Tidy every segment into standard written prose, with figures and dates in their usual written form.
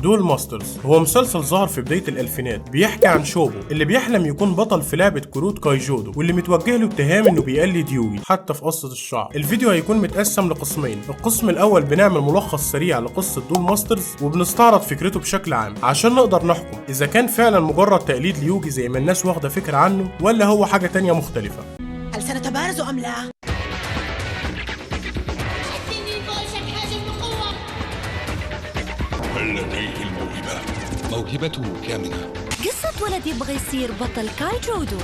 Duel Masters هو مسلسل ظهر في بداية الألفينات، بيحكي عن شوبو اللي بيحلم يكون بطل في لعبة كروت كايجودو، واللي متوجه له اتهام انه بيقلد يوجي حتى في قصة الشعر. الفيديو هيكون متقسم لقسمين، القسم الأول بنعمل ملخص سريع لقصة Duel Masters وبنستعرض فكرته بشكل عام عشان نقدر نحكم إذا كان فعلا مجرد تقليد ليوجي زي ما الناس واخدة فكرة عنه، ولا هو حاجة تانية مختلفة. هل سنتبارز أم لا؟ التنين فوشك حاجة بقوة. هل لديه الموهبة؟ موهبته كامنة. قصة ولد يبغى يصير بطل كايجودو.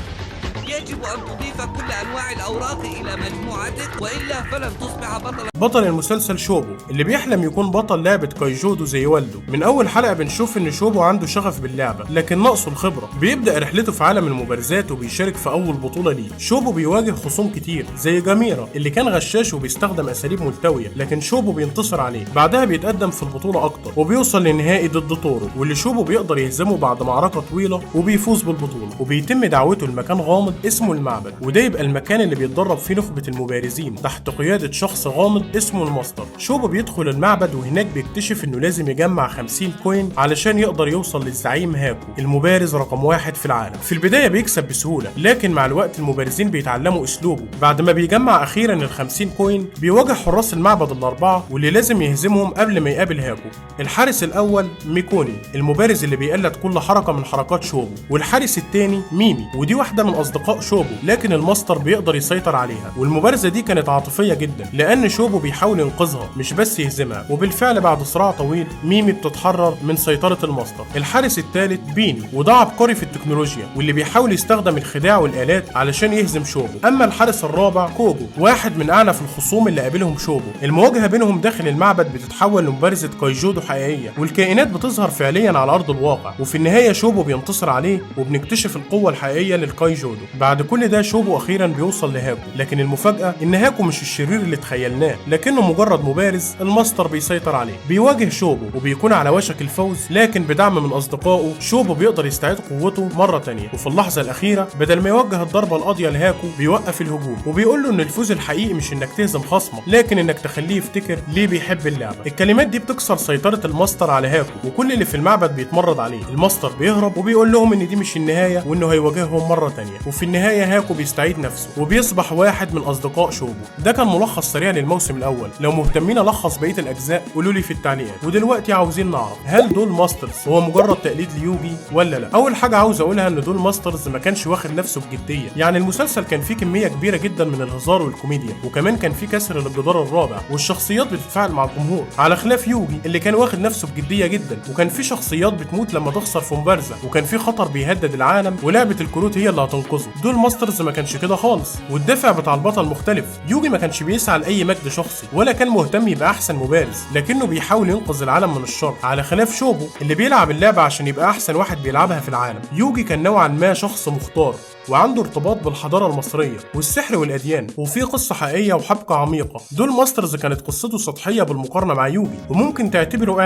يجب أن تضيف كل أنواع الأوراق إلى مجموعتك، وإلا فلن تصبح بطلا. بطل المسلسل شوبو اللي بيحلم يكون بطل لعبة كايجودو زي والده. من أول حلقة بنشوف إن شوبو عنده شغف باللعبة لكن ناقصه الخبرة. بيبدأ رحلته في عالم المبارزات وبيشارك في أول بطولة ليه. شوبو بيواجه خصوم كتير زي جاميرا اللي كان غشاش وبيستخدم أساليب ملتوية، لكن شوبو بينتصر عليه. بعدها بيتقدم في البطولة أكتر وبيوصل للنهائي ضد تورو، واللي شوبو بيقدر يهزمه بعد معركة طويلة وبيفوز بالبطولة. وبيتم دعوته لمكان غامض اسمه المعبد، وده يبقى المكان اللي بيتدرب فيه نخبة المبارزين تحت قيادة شخص غامض اسمه الماستر. شوبو بيدخل المعبد وهناك بيكتشف انه لازم يجمع 50 coin علشان يقدر يوصل للزعيم هاكو المبارز رقم 1 في العالم. في البداية بيكسب بسهولة، لكن مع الوقت المبارزين بيتعلموا اسلوبه. بعد ما بيجمع اخيرا ال 50 coin بيواجه حراس المعبد الأربعة واللي لازم يهزمهم قبل ما يقابل هاكو. الحارس الأول ميكوني المبارز اللي بيقلد كل حركة من حركات شوبو، والحارس الثاني ميمي ودي واحدة من أصدقاء شوبو لكن الماستر بيقدر يسيطر عليها. والمبارزة دي كانت عاطفية جدا لأن شوبو بيحاول ينقذها مش بس يهزمها، وبالفعل بعد صراع طويل ميمي بتتحرر من سيطرة الماستر. الحارس الثالث بيني وده عبقري في التكنولوجيا واللي بيحاول يستخدم الخداع والآلات علشان يهزم شوبو. أما الحارس الرابع كوجو واحد من أعنف الخصوم اللي قابلهم شوبو. المواجهة بينهم داخل المعبد بتتحول لمبارزة كايجودو حقيقية، والكائنات بتظهر فعليا على أرض الواقع، وفي النهاية شوبو بينتصر عليه وبنكتشف القوة الحقيقية للكايجودو. بعد كل ده شوبو أخيرا بيوصل لهاكو، لكن المفاجأة إن هاكو مش الشرير اللي تخيلناه لكنه مجرد مبارز الماستر بيسيطر عليه. بيواجه شوبو وبيكون على وشك الفوز، لكن بدعم من أصدقائه شوبو بيقدر يستعيد قوته مرة تانية. وفي اللحظة الأخيرة بدل ما يوجه الضربة القاضية لهاكو بيوقف الهجوم وبيقول له إن الفوز الحقيقي مش إنك تهزم خصمك لكن إنك تخليه يفتكر ليه بيحب اللعبة. الكلمات دي بتكسر سيطرة الماستر على هاكو وكل اللي في المعبد بيتمرد عليه. الماستر بيهرب وبيقول لهم إن دي مش النهاية وإنه هيواجههم مرة تانية. وفي النهاية هاكو بيستعيد نفسه وبيصبح واحد من أصدقاء شوبو. ده كان ملخص سريع للموسم الأول. لو مهتمين ألخص بقية الأجزاء قولوا لي في التعليقات. ودلوقتي عاوزين نعرف هل Duel Masters هو مجرد تقليد ليوجي ولا لا؟ أول حاجة عاوز أقولها إن Duel Masters ما كانش واخد نفسه بجدية، يعني المسلسل كان فيه كمية كبيرة جدا من الهزار والكوميديا، وكمان كان فيه كسر للجدار الرابع والشخصيات بتتفاعل مع الجمهور، على خلاف يوجي اللي كان واخد نفسه بجدية جدا، وكان في شخصيات بتموت لما تخسر في مبارزة، وكان في خطر بيهدد العالم ولعبة الكروت هي اللي هتنقذه. Duel Masters ما كانش كده خالص، والدافع بتاع البطل مختلف. يوجي ما كانش بيسعى لأي مجد شخصي ولا كان مهتم يبقى أحسن مبارز، لكنه بيحاول ينقذ العالم من الشر، على خلاف شوبو اللي بيلعب اللعبة عشان يبقى أحسن واحد بيلعبها في العالم. يوجي كان نوعا ما شخص مختار وعنده ارتباط بالحضارة المصرية والسحر والأديان، وفي قصة حقيقية وحبكة عميقة. Duel Masters كانت قصته سطحية بالمقارنة مع يوجي، وممكن تعتبره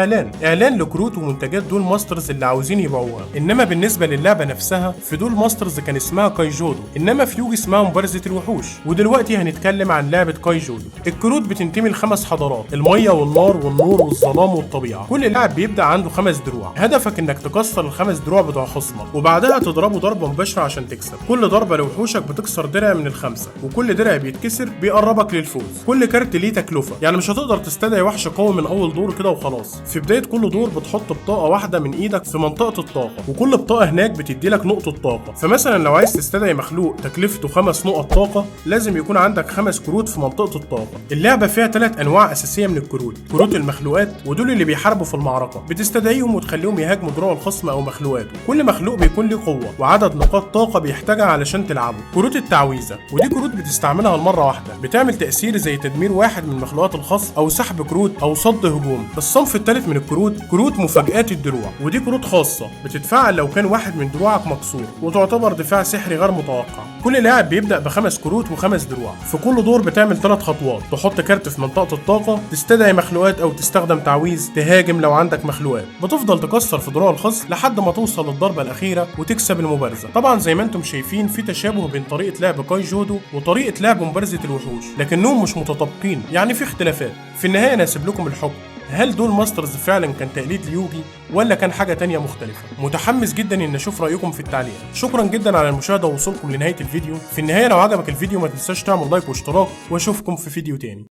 إعلان لكروت ومنتجات Duel Masters اللي عاوزين يبيعوها. إنما بالنسبة للعبة نفسها في Duel Masters كان اسمها كايجودو، إنما في يوجي اسمها مبارزة الوحوش. ودلوقتي هنتكلم عن لعبة كايجودو. الكروت بتنتمي لخمس حضارات: المية والنار والنور والظلام والطبيعة. كل لاعب بيبدأ عنده 5 دروع، هدفك إنك تكسر ال5 دروع بتوع خصمك وبعدها تضربه ضربة مباشرة عشان تكسب. كل ضربة لوحوشك بتكسر درع من ال5، وكل درع بيتكسر بيقربك للفوز. كل كارت ليه تكلفة، يعني مش هتقدر تستدعي وحش قوي من أول دور كده وخلاص. في بداية كل دور بتحط بطاقة واحدة من إيدك في منطقة الطاقة، وكل بطاقة هناك بتدي لك نقطة طاقة. فمثلا لو عايز تستدعي مخلوق تكلفته 5 نقط طاقة لازم يكون عندك 5 كروت في منطقة الطاقة. اللعبة فيها 3 أنواع أساسية من الكروت: كروت المخلوقات، ودول اللي بيحاربوا في المعركة، بتستدعيهم وتخليهم يهاجموا دروع الخصم أو مخلوقاته. كل مخلوق بيكون ليه قوة وعدد نقاط طاقة بيحتاجها علشان تلعبه. كروت التعويذة، ودي كروت بتستعملها لمرة واحدة، بتعمل تأثير زي تدمير واحد من مخلوقات الخصم أو سحب كروت أو صد هجوم. الصنف الثالث من الكروت كروت مفاجآت الدروع، ودي كروت خاصة بتتفاعل لو كان واحد من دروعك مكسور، وتعتبر دفاع سحري غير متوقع. كل لاعب بيبدأ ب5 كروت و5 دروع. في كل دور بتعمل 3 خطوات: تحط كارت في منطقة الطاقة، تستدعي مخلوقات أو تستخدم تعويذ، تهاجم لو عندك مخلوقات. بتفضل تكسر في دروع الخصم لحد ما توصل للضربة الأخيرة وتكسب المبارزة. طبعا زي ما انتم شايفين في تشابه بين طريقة لعب كايجودو وطريقة لعب مبارزة الوحوش، لكنهم مش متطابقين، يعني في اختلافات. في النهاية أنا هسيب لكم الحكم. هل Duel Masters فعلا كان تقليد ليوجي ولا كان حاجة تانية مختلفة؟ متحمس جدا ان اشوف رايكم في التعليق. شكرا جدا على المشاهدة ووصولكم لنهاية الفيديو. في النهاية لو عجبك الفيديو ما تنساش تعمل like واشتراك، واشوفكم في فيديو تاني.